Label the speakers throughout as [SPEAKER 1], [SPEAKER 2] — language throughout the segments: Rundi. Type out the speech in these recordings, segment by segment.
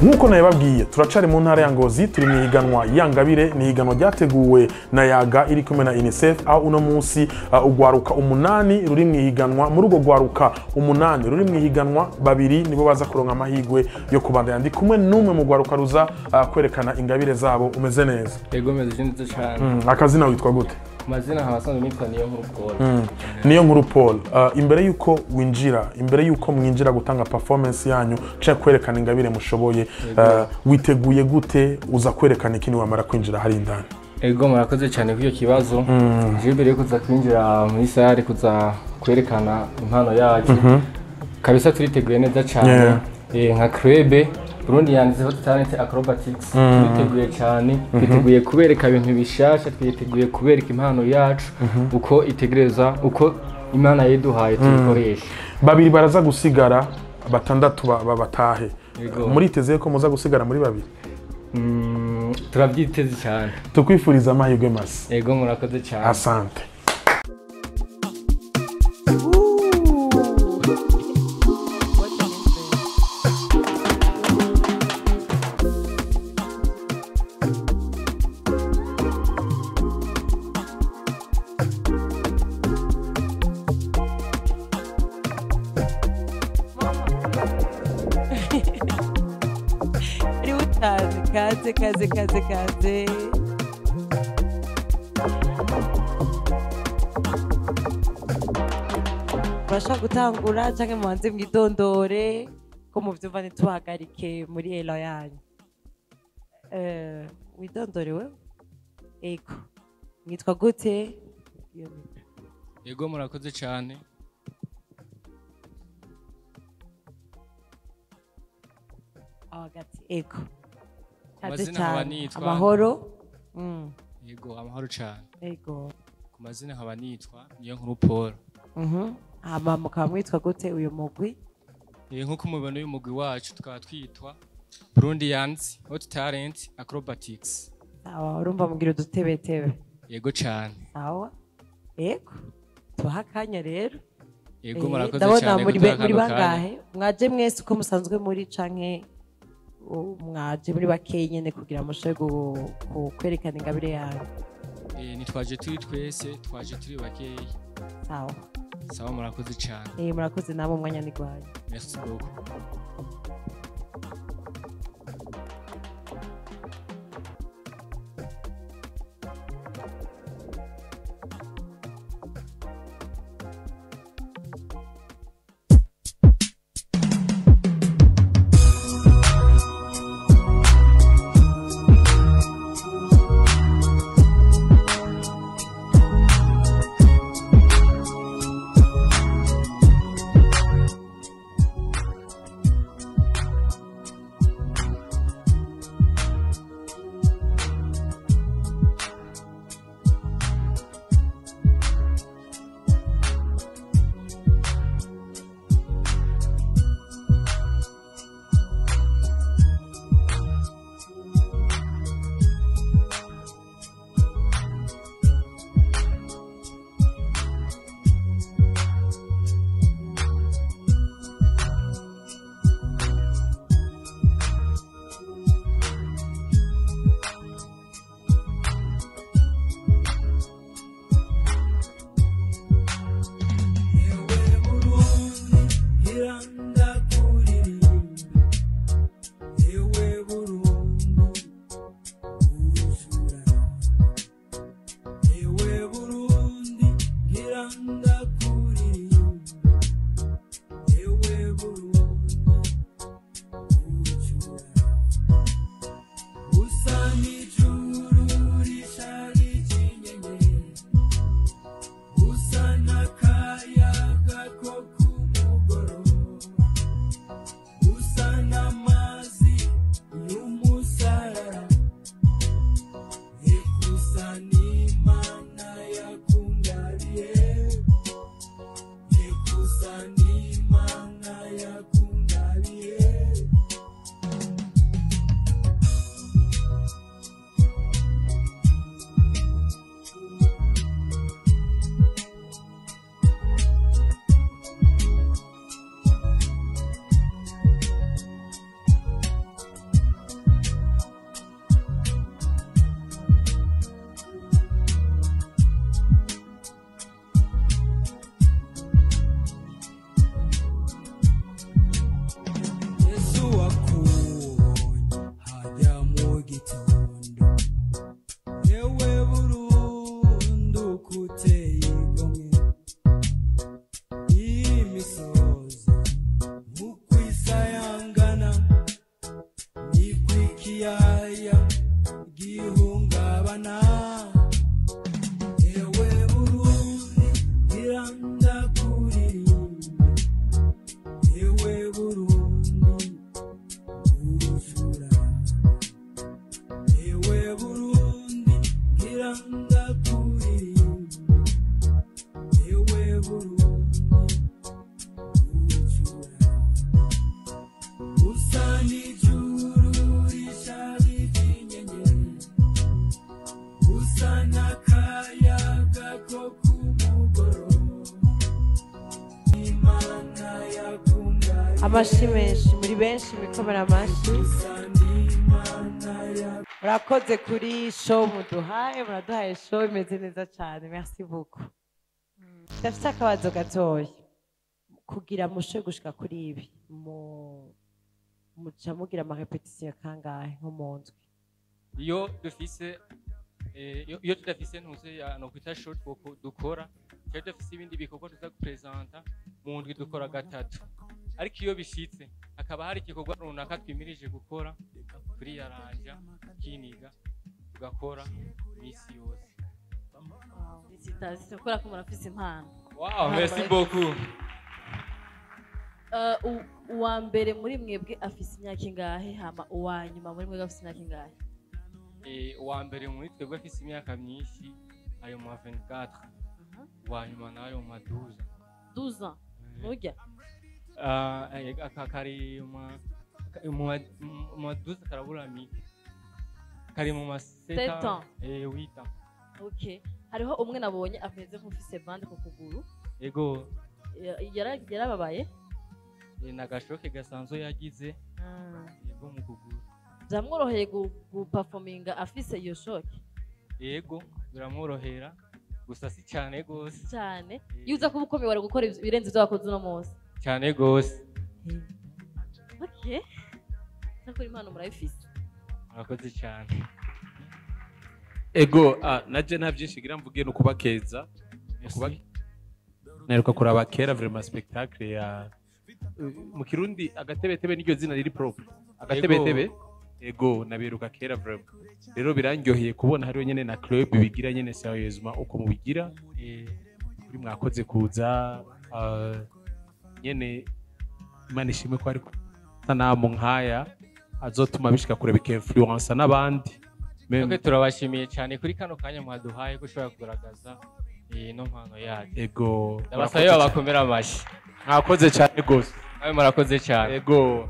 [SPEAKER 1] Nk'uko nabibabwiye, turacari mu ntara ya Ngozi, turi mu ihiganwa Yangabire. Ni ihiganwa ryateguwe na Yaga iri kumwe na UNICEF, aho uno munsi ugwaruka 8 ruri mu ihiganwa. Muri urwo gwaruka 8 ruri mu ihiganwa, 2 nibo baza kuronka amahirwe yo kubandanya. Ndi kumwe n'umwe mu gwaruka ruza kwerekana ingabire zabo. Umeze neza?
[SPEAKER 2] Yego, meze neza cyane.
[SPEAKER 1] Akazina witwa gute?
[SPEAKER 2] Ku mazina abasanzwe nitwa Niyonkuru Paul.
[SPEAKER 1] Niyonkuru Paul, imbere yuko winjira, imbere yuko mwinjira gutanga performance yanyu canke kwerekana ingabire mushoboye, witeguye gute? Uza kwerekana ikindi wamara kwinjira hari indani?
[SPEAKER 2] Ego, murakoze cyane kuri icyo kibazo. Je mbere yo kuza kwinjira muri salle kuza kwerekana impano yacu, kabisa turiteguye neza cyane. Nka club Burundians Hot Talent Acrobatics twiteguye cyane, twiteguye kubereka ibintu bishasha, twiteguye kubereka impano yacu uko itegereza, uko Imana yiduhaye tuyikoresha.
[SPEAKER 1] 2 baraza gusigara, 6 batahe. Muriteze ko muza gusigara muri 2?
[SPEAKER 2] Turabyiteze cyane.
[SPEAKER 1] Tukwifuriza amahirwe masa.
[SPEAKER 2] Yego, murakoze cyane.
[SPEAKER 1] Asante.
[SPEAKER 3] Kaze, kaze, kaze, kaze. Urashaka gutangura canke mubanze mwidondore, ko muvyumva ntituhagarike muri elo yanyu. Widondore wewe? Ego. Mwitwa gute?
[SPEAKER 2] Ego, murakoze cyane.
[SPEAKER 3] Hagati. Ego. Kaze cyane. Amahoro.
[SPEAKER 2] Yego, amahoro cyane.
[SPEAKER 3] Ego.
[SPEAKER 2] Ku mazina nkaba nitwa Niyonkuru Paul.
[SPEAKER 3] Hama mukaba mwitwa gute uyu mugwi?
[SPEAKER 2] Nkuko mubibona uyu mugwi wacu tukaba twitwa Burundians Hot Talent Acrobatics.
[SPEAKER 3] Sawa, urumva mugira udutebetebe.
[SPEAKER 2] Yego cyane.
[SPEAKER 3] Sawa. Ego. Tubaha akanya rero.
[SPEAKER 2] Yego, murakoze cyane.
[SPEAKER 3] Ndabona muri bangahe? Mwaje mwese uko musanzwe muri canke mwaje muri bakeyi nyene kugira mushobore kwerekana ingabire yanyu?
[SPEAKER 2] Nitwaje turi twese, twaje turi bakeyi.
[SPEAKER 3] Sawa.
[SPEAKER 2] Sawa, murakoze cyane.
[SPEAKER 3] Murakoze nabo, umwanya ni gwanyu.
[SPEAKER 2] Merci beaucoup.
[SPEAKER 3] Amashi menshi, muri benshi mikomera amashi. Murakoze kuri show muduhaye, muraduhaye show imeze neza cyane. Merci beaucoup. Ndafite akabazo gatoya. Kugira mushe gushika kuri ibi, mu muca mugira ama répétition kangahe nko mu ndwi?
[SPEAKER 2] Iyo dufise iyo tudafise ntuze ya no kwita show dukora, cyangwa dufise ibindi bikorwa tuza gupresenta mu ndwi, dukora gatatu. Ariko iyo bishitse hakaba hari igikorwa runaka twimirije gukora, turiyaranja kiniga tugakora misi yose.
[SPEAKER 4] Félicitations kubera ko murafise impano.
[SPEAKER 2] Wow, merci beaucoup.
[SPEAKER 4] Uwa mbere muri mwebwe afise imyaka ingahe, hama uwa nyuma muri mwebwe afise imyaka ingahe?
[SPEAKER 2] Uwa mbere muri twebwe afise imyaka myinshi, ari mu ma 24, uwa nyuma nawe ari mu ma 12.
[SPEAKER 4] 12 ans nurya?
[SPEAKER 2] Ah, aka kari mu ma 12, karabura mike, kari mu ma 7
[SPEAKER 4] 7 ans.
[SPEAKER 2] 8 ans.
[SPEAKER 4] Okay, hariho umwe nabonye ameze nk'ufise bande ku kuguru.
[SPEAKER 2] Ego.
[SPEAKER 4] Yarababaye?
[SPEAKER 2] Nagashoke gasanzwe yagize, yego, mu kuguru.
[SPEAKER 4] Byamworoheye guperforminga afise iyo choc?
[SPEAKER 2] Yego, biramworohera, gusa si cyane gose.
[SPEAKER 4] Cyane. Iyo uza kuba ukomeye wari gukora ibirenze ibyo wakoze uno munsi?
[SPEAKER 2] Cyane gose.
[SPEAKER 4] Okay, cyakora impano murayifise.
[SPEAKER 2] Murakoze cyane.
[SPEAKER 5] Ego, naje nta byinshi ngira mvuge, no kubakeza.
[SPEAKER 2] Merci.
[SPEAKER 5] Naheruka kuraba kera vraiment spectacle ya mu Kirundi agatebetebe, niryo zina riri propre, agatebetebe. Ego, nabiruka kera vraiment. Rero birandyoheye kubona hariho nyene na club bigira nyene sérieusement uko mubigira. Kuri mwakoze kuza, nyene Imana ishimwe ko ariko sanamu nkaya azotuma bishika kure, bikinfluensa n'abandi.
[SPEAKER 2] Twebwe turabashimiye cyane kuri kano kanya mwaduhaye ko ushobora kugaragaza ino mpano yacu.
[SPEAKER 5] Ego.
[SPEAKER 2] Ndabasabe babakomera amashyi.
[SPEAKER 5] Mwakoze cyane gose.
[SPEAKER 2] Nawe murakoze cyane.
[SPEAKER 5] Ego.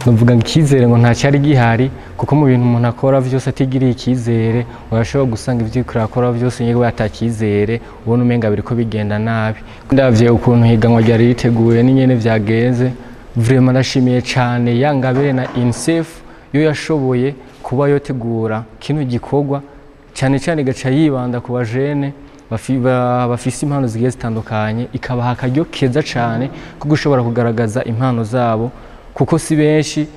[SPEAKER 2] Nuvuga ngo icyizere ngo nta cyari gihari, kuko mu bintu umuntu akora byose atigiriye icyizere, urashobora gusanga ibyo uriko urakora byose yewe atacyizere, ubona umenga biriko bigenda nabi. Ndavye ukuntu higanwa ryari riteguye n'inyene vyagenze, vraiment ndashimiye cyane Yangabire na UNICEF yo yashoboye kuba yotegura kino gikorwa, cyane cyane igaca yibanda ku bajene bafise impano zigiye zitandukanye, ikabaha akaryo keza cyane ko gushobora kugaragaza impano zabo, kuko si benshi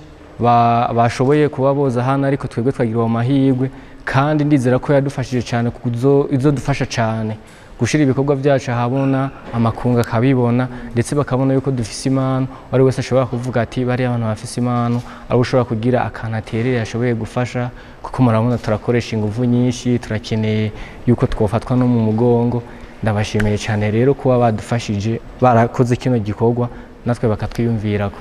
[SPEAKER 2] bashoboye kuba boza hano, ariko twebwe twagiriwe amahirwe. Kandi ndizera ko yadufashije cyane, izodufasha cyane gushyira ibikorwa byacu ahabona, amakungu akabibona, ndetse bakabona yuko dufise impano. Uwari wese ashobora kuvuga ati bariya abantu bafise impano, ari ushobora kugira akantu aterera ashoboye gufasha, kuko murabona turakoresha ingufu nyinshi, turakeneye yuko twofatwa no mu mugongo. Ndabashimiye cyane rero kuba badufashije, barakoze kino gikorwa natwe bakatwiyumvirako.